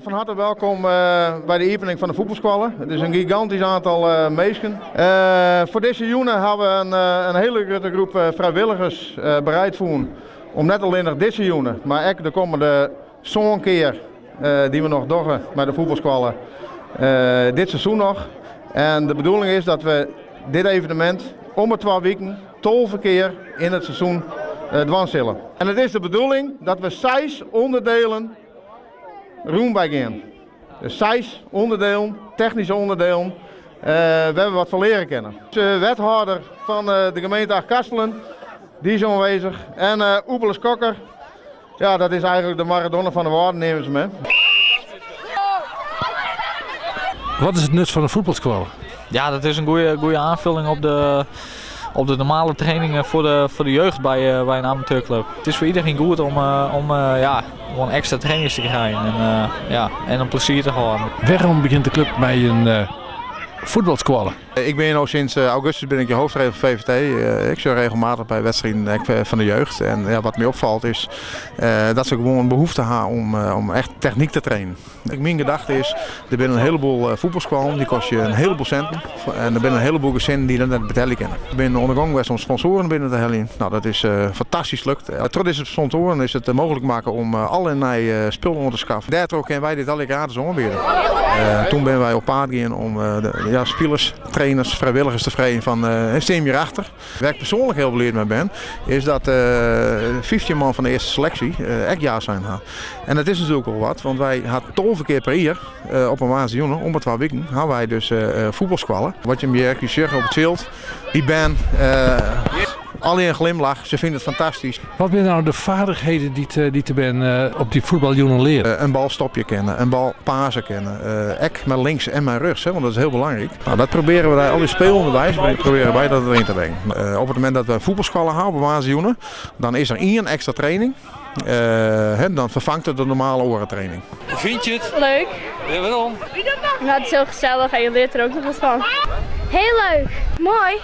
Fan harte welkom by de iepening fan de fuotbalskoalle. It is in gigantysk oantal minsken. Foar dizze jûn hawwe we in hiele grutte groep frijwilligers bereid fûn om net allinnich dizze jûn, mar ek de kommende sân kear dy't we noch dogge mei de fuotbalskoalle dit seizoen noch. En de bedoeling is dat we dit evenemint om 'e twa wiken 12 kear yn it seizoen dwaan sille. En it is de bedoeling dat we seis ûnderdelen rûn by gean. Dus seis ûnderdelen, technyske ûnderdelen, wêr't we wat fan leare kinne. De wethâlder fan de gemeente Achtkarspelen, dy is oanwêzich. En Oebele Skokker, ja, dat is eigentlik de Maradona fan de Wâlden, neame se him. Wat is it nut fan in fuotbalskoalle? Ja, dat is in goede aanvulling op de normale trainingen voor de jeugd bij een amateurclub. Het is voor iedereen goed om ja, gewoon ekstra trainings te krijgen en, ja, en een plezier te houden. Wêrom begjint de klup mei in fuotbalskoalle? Ik bin no sûnt augustus bin ik de hoofdtrainer fan VVT. Ik sit regelmatich by wedstriden fan de jeugd. En ja, wat my opfalt is dat se gewoan behoefte ha om echt technyk te trainen. Myn gedachte is, der binne in heleboel fuotbalskoallen, dy kostje in heleboel sinten. En der binne in heleboel gesinnen dy't dat net betelje kinne. Ik bin oan de gong west om sponsoaren binnen te heljen. No, dat is fantastysk lukt. Troch dizze sponsoaren is it mooglik makke om alle nije spullen oan te skaffen. Dêrtroch kinne wy dit allegear gratis oanbiede. Doe binne wy op paad gien om de, ja, spilers, trainers, frijwilligers te freegjen fan stean hjirachter. Wêr't ik persoanlik hiel bliid mei bin, is dat 15 man fan de earste seleksje ek ja sein ha. En dat is natuerlik wol wat, want wy ha 12 kear per jier op in woansdeitejûn, om de twa wiken, ha wy dus fuotbalskoalle. Wat je hjir sjogge op it fjild, dy bern, allegear in glimlach, se fine it fantastysk. Wat binne no de feardichheden dy't de bern op dy fuotbaljûnen leare? In bal stopje kinne, in bal passe kinne, ek mei links en mei rjochts, hè, want dat is hiel belangryk. No, dat probearje wy al dy spelenderwijs, probearje wy dat deryn te bringen. Op it momint dat we in fuotbalskoalle ha op in woansdeitejûn, dan is der ien ekstra training. Hè, dan ferfangt it de normale oare training. Hoe fynst it? Leuk. Ja, wêrom? Nou, het is heel gezellig en je leert er ook nog wat van. Heel leuk. Mooi.